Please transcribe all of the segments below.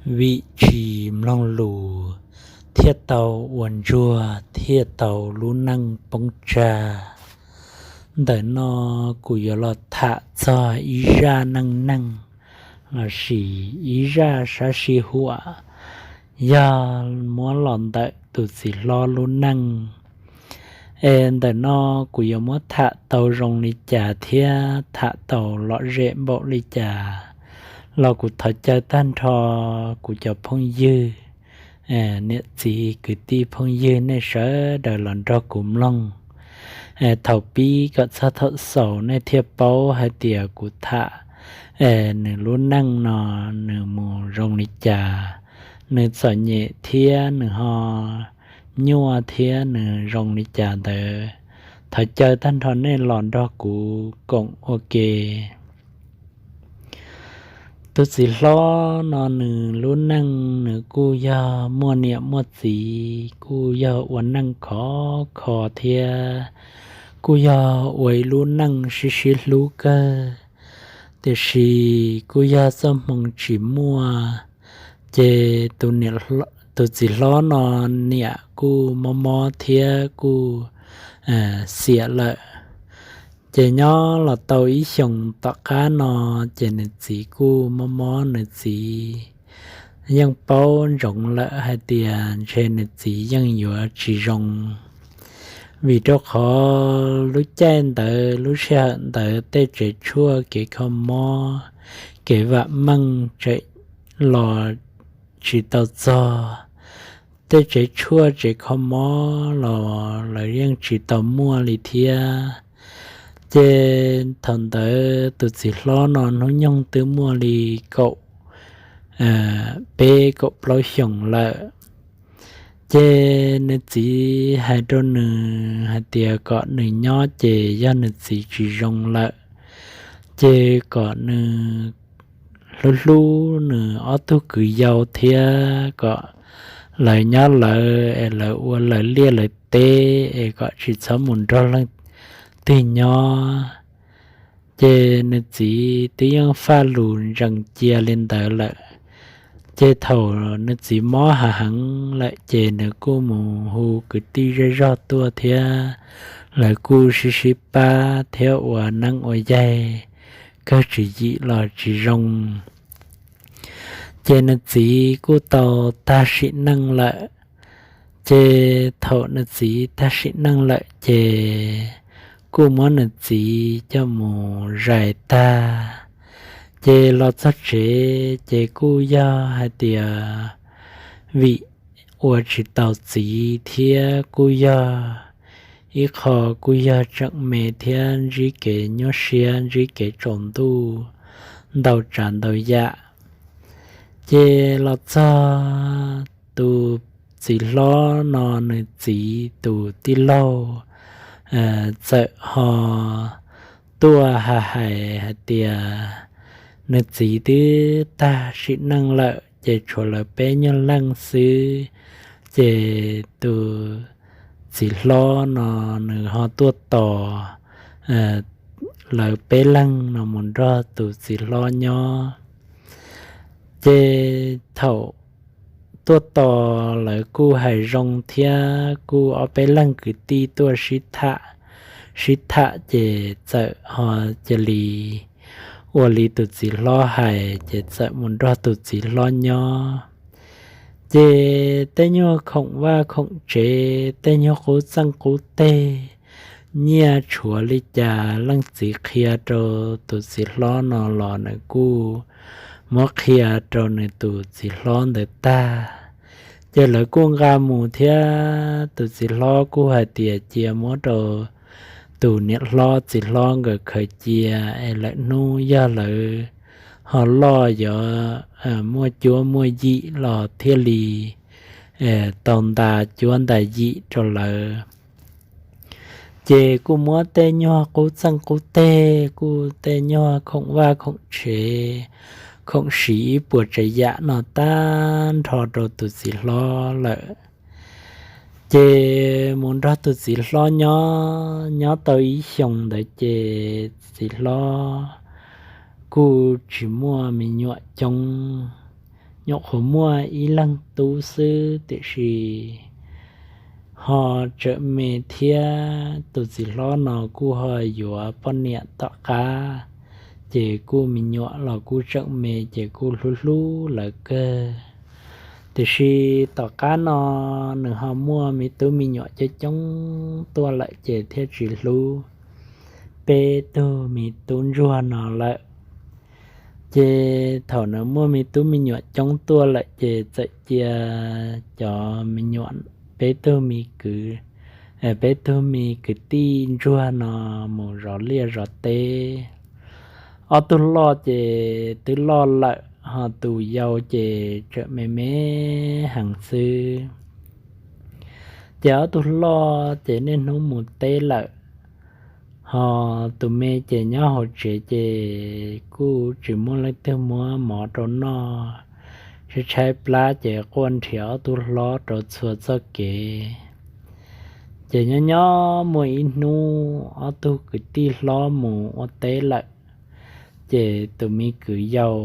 Vim tsis mloog lus thiaj tau ua ntsuag thiaj tau lub neej poob tsag. Ntawm no kuv yuav los tham txog ib zaj neej neeg lossis ib zaj sab sij huam, yog muab los ntawm tus txiv hlob lub neej. Es ntawm no kuv yuav muab tham tau zoo li cas thiab tham tau lom zem npaum li cas los kuv thov caw tag nrho kuv cov phooj ywg, niam txiv kwv tij phooj ywg nej sawv daws los nrog kuv mloog. Thaum pib kom txog thaum xaus nej thiaj paub hais tias kuv tham nws lub neej no nws mus zoo li cas, nws txom nyem thiab nws ho nyuaj thiab nws zoo li cas ntawd. Thov caw tag nrho nej los nrog kuv koom ua ke. Tus txiv hlob no nws lub neej nws kuj yog muaj niam muaj txiv, kuj yog ua neej khov kho thiab kuj yog ua ib lub neej sib sib hlub kawg, tiam sis kuj yog txoj hmoo tsis muaj. Ces tus txiv hlob no niam kuj mob mob thiab kuj xiam lawm. Ces nyob los tau ib xyoos tom qab no, ces nws txiv kuj mob mob nws txiv yeej paub ntsoov lawm hais tias ntshe nws txiv yeej yuav tsis zoo. Vim rau qhov lub caij ntawd lub sij hawm ntawd tej tsev tshuaj kev kho mob, kev vam meej tseem los tsis tau txog. Tej tsev tshuaj tsev kho mob los lawv yeej tsis tau muaj li thiab. Ces thaum ntawd tus txiv hlob no hnub nyoog twb muaj li kaum peb kaum plaub xyoos lawm. Ces nws txiv hais rau nws hais tias kom nws nyob ces yog nws txiv tsis zoo lawm, ces kom nws hlub hlub nws ob tug kwv yau thiab kom lawv nyob lawv es lawv ua lawv liaj lawv teb es kom tsis txhob mus nrog leej twg nyob. Ces nws txiv twb yeej faj lus ntsees cia li ntawd lawm. Ces thaum nws txiv mob hav heev lawm ces nws kuj mus hu kwv tij zej zog tuaj thiab lawv kuj sib sib pab thiab ua neeb ua yaig kawg tswv yim los tsis zoo. Ces nws txiv kuj tau tag sim neej lawm. Ces thaum nws txiv tag sim neej lawm ces kuj muab nws txiv coj mus zais tag. Ces los txog tsev ces kuj yog hais tias vim ua tsis tau txiv thiab kuj yog ib qho kuj yog tseem me thiab ntsib kev nyuaj siab ntsib kev tsaus ntuj ntau tsav ntau yam. Ces los txog tus txiv hlob no nws txiv tus tij laug txawm ho tuaj hais hais tias nws txiv twb tag sim neej lawm ces tshuav lawv peb nyuag leej xwb. Ces tus txiv hlob no nws ho tuaj tos lawv peb leeg no mus nrog tus txiv hlob nyob. Ces thaum tuaj tos lawv kuj hais zoo thiab kuj ob peb leeg kwv tij tuaj sib tham, sib tham ces txawm ho cia li ua li tus txiv hlob hais ces txawm mus nrog tus txiv hlob nyob. Ces tej nyuag khoom vaj khoom tsev, tej nyuag qub txeej qub teg, nyiaj tshuav li cas leej txiv qhia rau tus txiv hlob no los nws kuj muab qhia rau nws tus txiv hlob ntawd tag. Ces lawv kuj nqa mus thiab tus txiv hlob kuj hais tias cia muab rau tus niam hlob txiv hlob nkawd khaws cia es lawm hnub yog lawv ho loj yuav muaj cuab muaj yim los thiaj li tau nta cuab nta yim rau lawv. Ces kuj muab tej nyuag qub txeej qub teg, kuj tej nyuag khoom vaj khoom tsev, khoom siv ib puas tsav yam no tag nrho rau tus txiv hlob lawm. Ces mus nrog tus txiv hlob nyob, nyob tau ib xyoos ntawd ces txiv hlob kuj tsis muaj me nyuam coob. nyuam qhuav muaj ib leeg tub xwb, tiam sis ho tsawm me thiab. Tus txiv hlob no kuj ho yuav poj niam tom qab, ces kuj me nyuam los kuj tsawm me, ces kuj hlub hlub lawv kawg. Tiam sis tom qab no nws ho muaj me tub me nyuam coob coob tuaj lawm, ces thiaj tsis hlub peb tug me tub ntsuag no lawm. Ces thaum nws muaj me tub me nyuam coob tuaj lawm, ces txawm cia cov me nyuam, peb tug me kwv, peb tug me kwv tij ntsuag no mus zov liaj zov teb. Ob tug loj ces twb loj lawm, ho tus yau ces tseem me me heev xwb. Ces ob tug loj ces niaj hnub mus teb lawm, ho tus me ces nyob hauv tsev, ces kuj tsis muaj leej twg muab mov rau noj, tshaib tshaib plab, ces quaj nrhiav ob tug hlob rau txhua txoj kev. Ces nyob nyob muaj ib hnub ob tug kwv tij hlob mus ua teb lawm, ces tus me kwv yau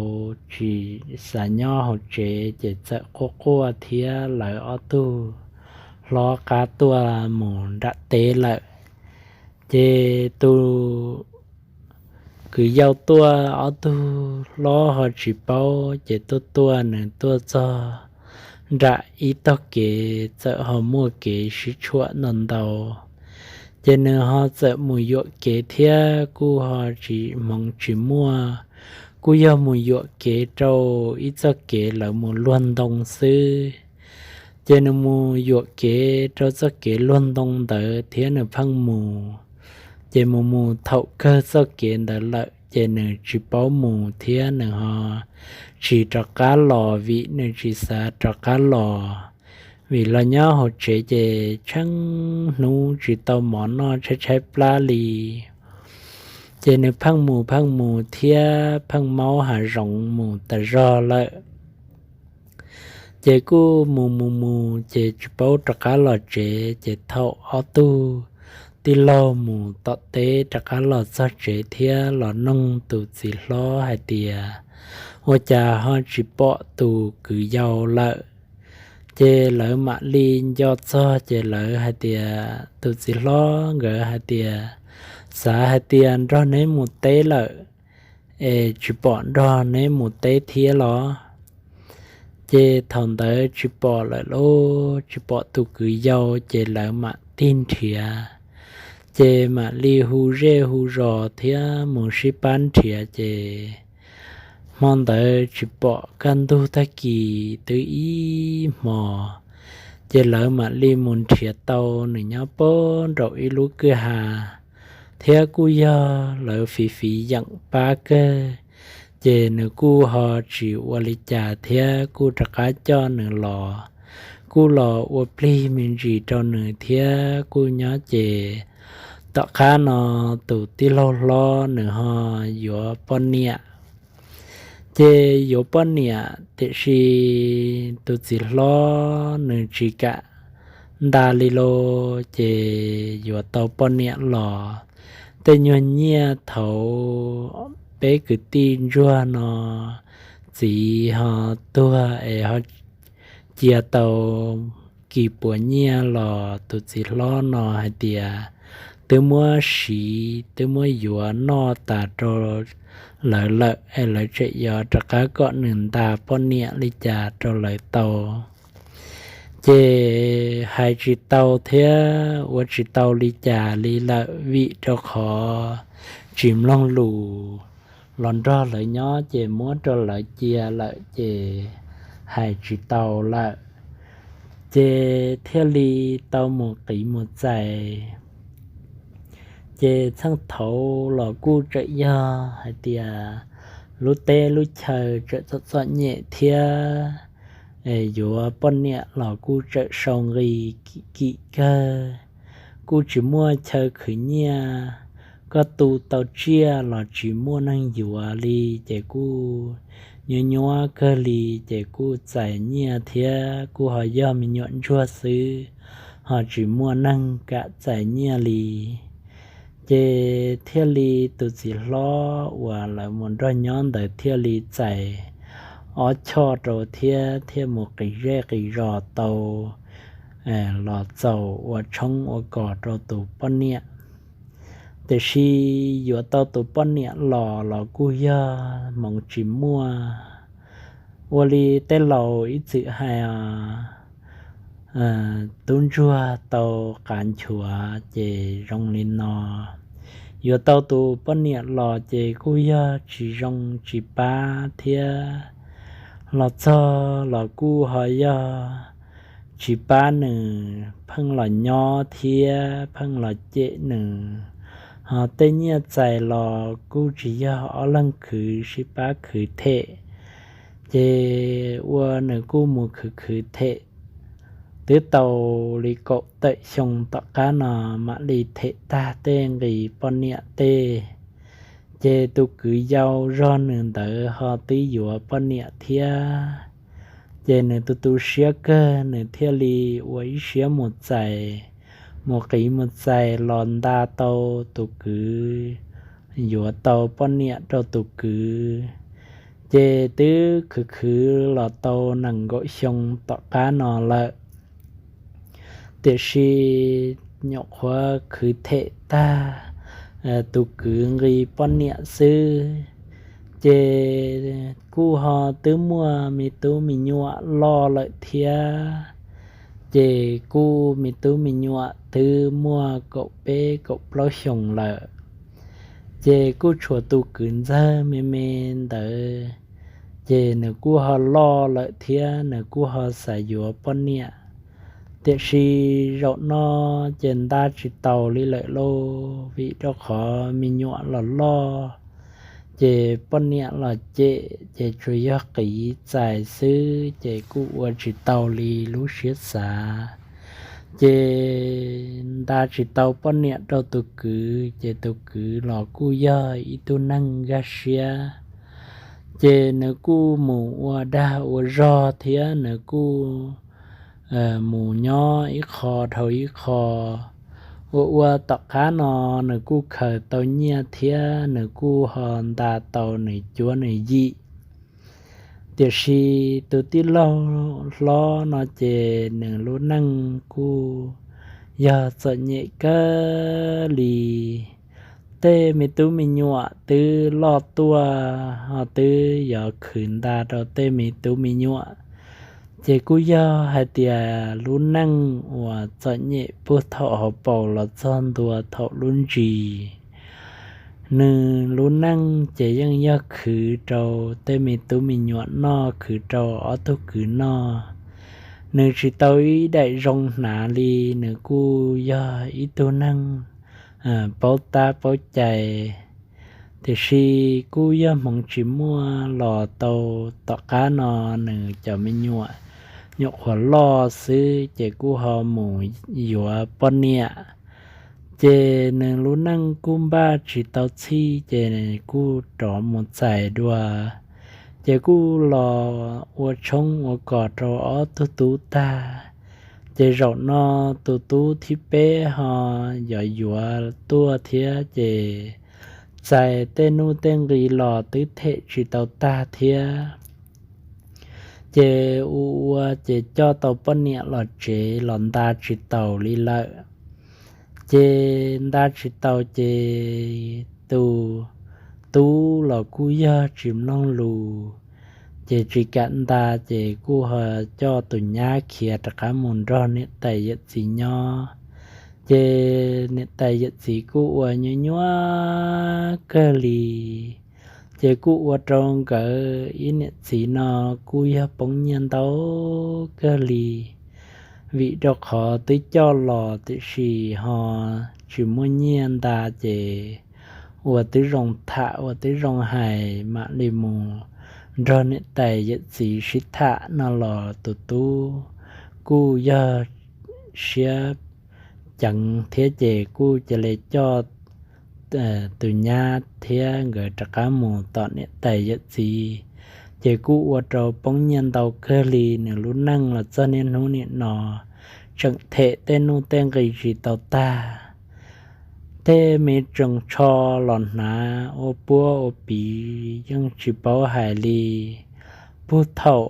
tsis xav nyob hauv tsev, ces txawm quaj quaj thiab lawv ob tug hlob qab tuaj mus nram teb lawm. Ces tus kwv yau tuaj, ob tug hlob ho tsis paub, ces tuaj tuaj nws tuaj txog nram ib tog kev, txawm ho muaj kev sib tshuam ntau ntau. Ces nws ho txawm mus yuam kev thiab, kuj ho tsis hmoov tsis muaj, kuj yog mus yuam kev rau ib txoj kev lawv mus luag ntoo xwb. Ces nws mus yuam kev rau txoj kev luag ntoo ntawd thiab nws pheej mus. Ces mus mus thaum kawg txoj kev ntawd lawm, ces nws tsis paub mus thiab nws ho tsis rov qab los, vim nws tsis xav rov qab los, vim los nyob hauv tsev ces tsheej hnub tsis tau mov noj, tshaib tshaib plab li. Ces nws pheej mus pheej mus thiab pheej maub hav zoov mus tas zog lawm. Ces kuj mus mus mus ces tsis paub rov qab los tsev, ces thaum ob tug tij laug mus tom teb rov qab los txog tsev thiab los noog tus txiv hlob hais tias, ua cas ho tsis pom tus kwv yau lawm? Ces lawv mam li nco txog, ces lawv hais tias, tus txiv hlob nkawd hais tias, xav hais tias nrog neb mus teb lawm, es tsis pom nrog neb mus teb thiab los? Ces thaum ntawd tsis pom lawm lauj, tsis pom tus kwv yau, ces lawv mam tig nrhiav, ces mam li hu zej hu zos thiab mus sib pab nrhiav. Ces hmo ntawd tsis pom, kaj ntug tag kis twb ib hmos, ces lawv mam li mus nrhiav tau nws nyob puag nraum ib lub kwj ha, thiab kuj yog lawv fiv fiv yeem pab kawg, ces nws kuj ho tsis ua li cas thiab kuj rov qab coj nws los, kuj los ua plig me ntsis rau nws thiab kuj nyob. Ces tom qab no tus tij laug hlob nws ho yuav poj niam. Ces yuav poj niam tiam sis tus txiv hlob nws tsis kam nta li los, ces yuav tau poj niam los, tej nyuag nyiaj thaum peb kwv tij ntsuag no txiv ho tuag es ho cia tau kis puas nyiaj los tus txiv hlob no hais tias twb muab siv, twb muab yuav noj tas rau lawv lawm, es lawv tseem yuav rov qab kom nws nta poj niam li cas rau lawv tau. Ces hais tsis tau thiab ua tsis tau li cas li lawm, vim rau qhov tsis mloog lus. Los nrog lawv nyob ces muab rau lawv cia lawm ces hais tsis tau lawm, ces thiaj li tau mus qiv mus txais. Ces txheej thaud los kuj tseem yog hais tias lub teb lub chaw tseem txom txom nyem thiab, yuav poj niam los kuj tseem sau nqi kim kawg, kuj tsis muaj chaw khwv nyiaj, koj tu tau tsiaj los tsis muaj neeg yuav li, ces kuj nyuaj nyuaj kawg li, ces kuj txais nyiaj thiab kuj ho yog me nyuam ntsuag xwb, ho tsis muaj neeg kam txais nyiaj li. Ces thiaj li tus txiv hlob uas lawv mus nrog nyob ntawd thiaj li txais ob choj rau thiab thiaj mus qis zej qis zos tau los txaus ua tshoob ua kos rau tus poj niam. Tiam sis yuav tau tus poj niam los los kuj yog hmoov tsis muaj. Ua li tej laus ib txwm hais, tub ntsuag tau qav nchuav ces zoo li no. Yuav tau tus poj niam los ces kuj yog tsis zoo tsis pab thiab. Los txog los kuj ho yog tsis pab nws, pheej los nyob thiab pheej los cem nws. Ho tej nyiaj txais los kuj tsis yog ob leeg khwv, sib pab khwv them. Ces ua nws kuj mus khwv khwv them. Twb tau li kaum tawm xyoo tom qab no mam li them tag tej nqi poj niam tej. Ces tus kwv yau zog nws ntawd ho twb yuav poj niam thiab. Ces nws tu tu siab kawg, nws thiaj li ua ib siab mus txais, mus qiv mus txais los nta tau tus kwv, yuav tau poj niam rau tus kwv. Ces twb khwv khwv los tau nees nkaum xyoo tom qab no lawm. Tiam sis nyuam qhuav khwv them tag tus kwv nqi poj niam xwb, ces kuj ho twb muaj me tub me nyuam loj lawm thiab. Ces kuj me tub me nyuam twb muaj kaum peb kaum plaub xyoos lawm. Ces kuj tshuav tus kwv ntxawg me me ntawd, ces nws kuj ho loj lawm thiab nws kuj ho xav yuav poj niam. Tiam sis zaum no ces nta tsis taus li lawm lauj, vim rau qhov me nyuam los loj, ces poj niam los cem, ces tsuas yog qiv txais xwb, ces kuj ua tsis tau li lub siab xav. Ces nta tsis tau poj niam rau tus kwv, ces tus kwv los kuj yog ib tug neeg nkag siab. Ces nws kuj mus ua dag ua zog thiab nws kuj mus nyob ib qho dhau ib qho. Ua ua tom qab no nws kuj khaws tau nyiaj thiab nws kuj ho nta tau nws cuab nws yim. Tiam sis tus tij laug hlob no ces nws lub neej kuj yog txom nyem kawg li. Tej me tub me nyuam twb loj tuaj ho twb yuav khwv nta rau tej me tub me nyuam. Ces kuj yog hais tias lub neej uas txom nyem puag thaum hauv paus los txog ntua thaum lub ntsis, nws lub neej ces yeej yog khwv rau tej me tub me nyuam noj, khwv rau ob tug kwv noj. Nws tsis tau ib daim zoo hnav li, nws kuj yog ib tug neeg paub tab paub cai. Tiam sis kuj yog hmoov tsis muaj los tau tom qab no nws cov me nyuam nyuam qhuav loj xwb ces kuj ho mus yuav poj niam. Ces nws lub neej kuj npaj tsis tau txhij ces kuj rov mus txais dua. Ces kuj los ua tshoob ua kos rau ob tug tub tag. Ces zaum no tus tub thib peb ho yuav yuav tuaj thiab ces txais tej nuj tej nqi los twb them tsis tau tag thiab. Ces ua ua ces coj tau poj niam los tsev los nta tsis taus li lawm. Ces nta tsis taus ces tus tub los kuj yog tsis mloog lus, ces tsis kam nta, ces kuj ho coj tus nyab khiav rov qab mus nrog niam tais yawm txiv nyob. Ces niam tais yawm txiv kuj ua nyuaj nyuaj kawg li. Ces kuj ua rau nkawd ib niam txiv no kuj yog poob nyiaj ntau kawg li, vim rau qhov twb coj los tiam sis ho tsis muaj nyiaj nta, ces ua twb zoo tham ua twb zoo hais mam li mus nrog niam tais yawm txiv sib tham no los tus tub kuj yog siab ceev thiab ces kuj cia li coj tus nyab thiab nkawd rov qab mus tom niam tais yawm txiv. Ces kuj ua rau poob nyiaj ntau kawg li, nws lub neej los txog niaj hnub nim no tseem them tej nuj tej nqi tsis tau tag. Tej me tsoos tsho los hnav ua puab ua piv yeej tsis paub hais li. puag thaum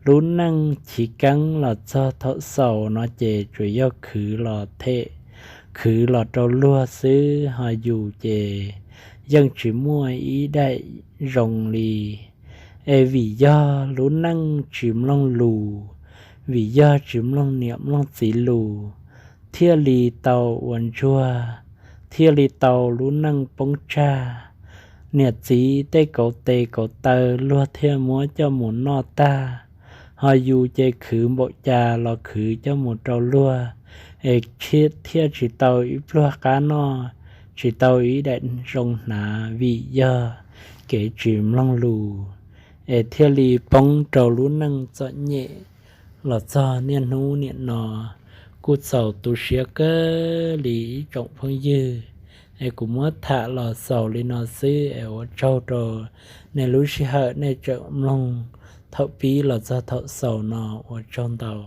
lub neej chiv keeb los txog thaum xaus no ces tsuas yog khwv los them, khwv los rau luag xwb, ho yus ces yeej tsis muaj ib daim zoo li. Es vim yog lub neej tsis mloog lus, vim yog tsis mloog niam mloog txiv lus, thiaj li tau ua ntsuag, thiaj li tau lub neej poob tsag. Niam txiv tej kauv tes kauv taw luag thiaj muab coj mus noj tag, ho yus ces khwv npaum cas los khwv coj mus rau luag, es thiaj tsis tau ib pluag qab noj, tsis tau ib daim zoo hnav vim yog kev tsis mloog lus, es thiaj li poob rau lub neej txom nyem los txog niaj hnub niam no. Kuj txaus tu siab kawg li ib tsoom phooj ywg, es kuv muab tham los xaus li no xwb, es ua tsaug rau nej lub sij hawm nej tseem mloog thaum pib los txog thaum xaus no, ua tsaug ntau.